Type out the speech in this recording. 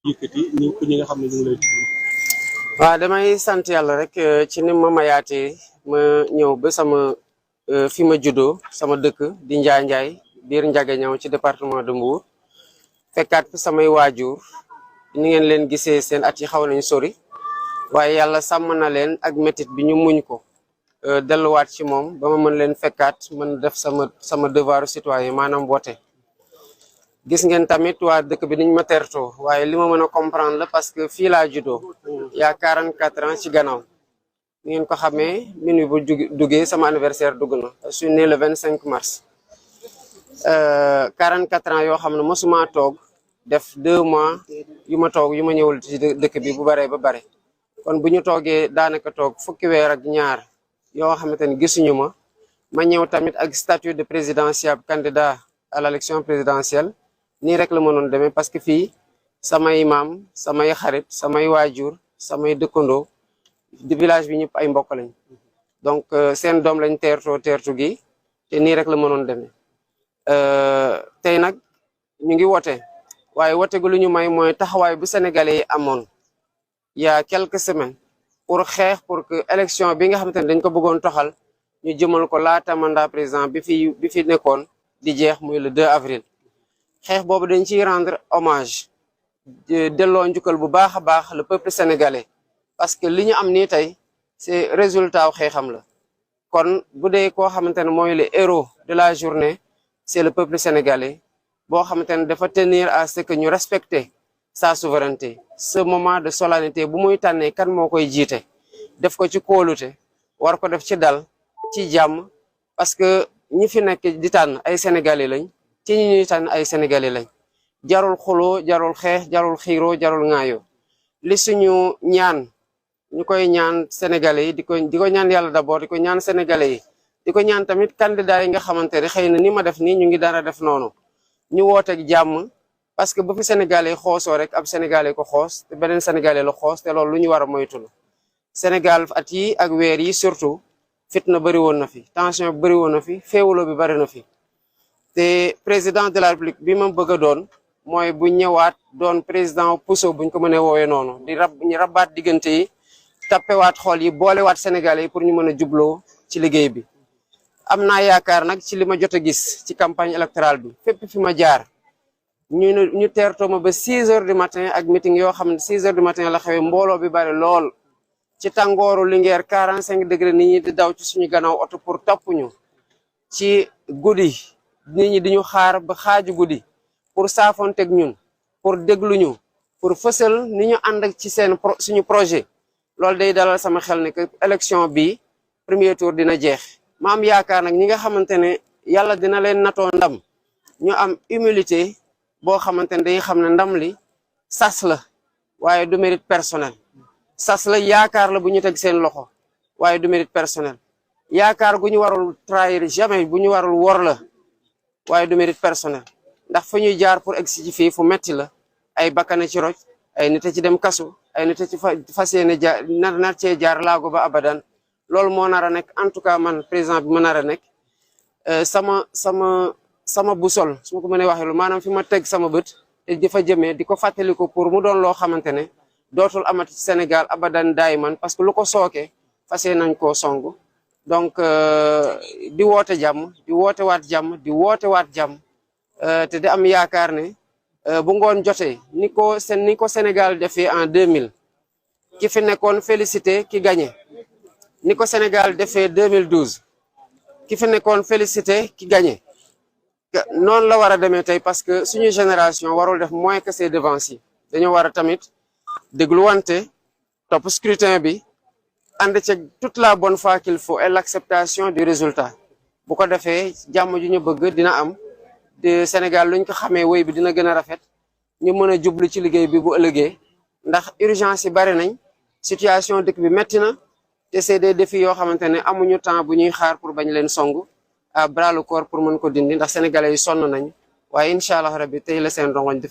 yëkkati ñi nga xam ne ñu ngi lay déglu. waaw damay sant yàlla rek ci ni ma mayaatee ma ñëw ba sama fi ma juddoo sama dëkk di Njaay biir Ndiaganiao ci département de Mbour fekkaat fi samay waajur ni ngeen leen gisee seen at yi xaw nañ sori waaye yàlla sàmm na leen ak métit bi ñu muñ ko delluwaat ci moom ba ma mën leen fekkaat mën def sama devoiru citoyen maanaam voté. Gis ngeen tamit waa dëkk bi niñ ma tertoo waaye li ma mën a comprendre la parce que fii laa juddoo y a 44 ans ci gannaaw ni ngeen ko xamee minuit bu duggee sama anniversaire dugg na je suis né le 25 mars 44 ans yoo xam ne mosuma toog def 2 mois yu ma toog yu ma ñëwul ci dëkk bi bu baree ba bare kon bu ñu toogee daanaka toog fukki weer ak ñaar yoo xamante ni gisuñu ma ñëw tamit ak statut de présidentiable candidat à l'élection présidentielle nii rek la mënoon demee parce que fii samay maam samay xarit samay waajur samay dëkkandoo di village bi ñëpp ay mbokk lañ donc seen doom lañ teertu gi te nii rek la mënoon demee tey nag ñu ngi wote waaye wote gu lu ñu may mooy taxawaay bu sénégalais yi amoon il y a quelques semaines pour xeex pour que élection bi nga xamante ne dañ ko bëggoon toxal ñu jëmal ko laata mandat président bi fi nekkoon di jeex muy le 2 avril xeex boobu dañ ciy rendre hommage delloo njukkal bu baax a baax le peuple sénégalais parce que li ñu am nii tey c'est résultat wu xeexam la kon bu dee koo xamante ne mooy le héros de la journée c'est le peuple sénégalais boo xamante ne dafa tenir à ce que ñu respecter sa souveraineté ce moment de solennité bu muy tànnee kan moo koy jiite def ko ci kóolute war ko def ci dal ci jàmm parce que ñi fi nekk di tànn ay sénégalais lañ ci ñi ñuy tànn ay sénégalais lañ jarul xuloo jarul xeex jarul xiiroo jarul ŋaayoo li suñu ñaan ñu koy ñaan sénégalais yi di ko ñaan yàlla d'abord di ko ñaan sénégalais yi di ko ñaan tamit candidat yi nga xamante ne xëy na ni ma def nii ñu ngi dara def noonu ñu wooteeg jàmm parce que bu fi sénégalais xoosoo rek ab sénégalais ko xoos te beneen sénégalais la xoos te loolu lu ñu war a moytu la Sénégal at yi ak weer yi surtout fitna bëri woon na fi tension bi bëri woon na fi féewuloo bi bëri na fi te président de la république bi ma bëgg a doon mooy bu ñëwaat doon président puso buñ ko mënee woowee noonu ñu rabaat diggante yi tappewaat xool yi boolewaat sénégalais yi pour ñu mën a jubloo ci liggéey bi am naa yaakaar nag ci li ma jot a gis ci campagne électorale bi fépp fi ma jaar ñu teertoo ma ba 6 heures du matin ak meeting yoo xam ne 6 heures du matin la xewee mbooloo bi bari lool ci tàngooru Linguère 45 degré nit ñi di daw ci suñu gannaaw oto pour topp ñu ci guddi nit ñi di ñu xaar ba xaaju guddi pour saafonteeg ñun pour déglu ñu pour fësal ni ñu ànd ak ci suñu projet loolu day dalal sama xel ne que élection bi premier tour dina jeex ma am yaakaar nag ñi nga xamante ne yàlla dina leen natoo ndam ñu am humilité boo xamante ne dañuy xam ne ndam li sas la waaye du mérite personnel sas la yaakaar la bu ñu teg seen loxo waaye du mérite personnel yaakaar gu ñu warul trahir jamais bu ñu warul wor la waaye du mérite personnel ndax fu ñuy jaar pour egsi ci fii fu metti la ay bakkane ci roj ay nit ci dem kasu ay nit ci fas yéene jaar nar cee jaar laago ba abadan loolu moo nar a nekk en tout cas man président bi ma nar a nekk sama boussole su ma ko mënee waxee lu maanaam fi ma teg sama bët te di fa jëmee di ko fàttaliku pour mu doon loo xamante ne dootul amati ci Sénégal abadan daay man parce que lu ko sooke fas yéene nañ koo song donc di woote jàmm di woote waat jàmm di woote waat jàmm te di am yaakaar ne bu ngoon jotee ni ko Sénégal defee en 2000 ki fi nekkoon félicité ki gagné ni ko Sénégal defee 2012 ki fi nekkoon félicité ki gagné noonu la war a demee tey parce que suñu génération warul def moins que ses devanciers dañoo war a tamit dégluwante topp scrutin bi ànd ci toute la bonne foi qu'il faut et l'acceptation du résultat bu ko defee jàmm ju ñu bëgg dina am de Sénégal luñ ko xamee woy bi dina gën a rafet ñu mën a jublu ci liggéey bi bu ëllëgee ndax urgence yi bari nañ situation dëkk bi metti na te c'est des défis yoo xamante ne amuñu temps bu ñuy xaar pour bañ leen songu à bras le corps pour mën ko dindi ndax sénégalais yi sonn nañ waaye incha allah rabbi tey la seen rongoñ di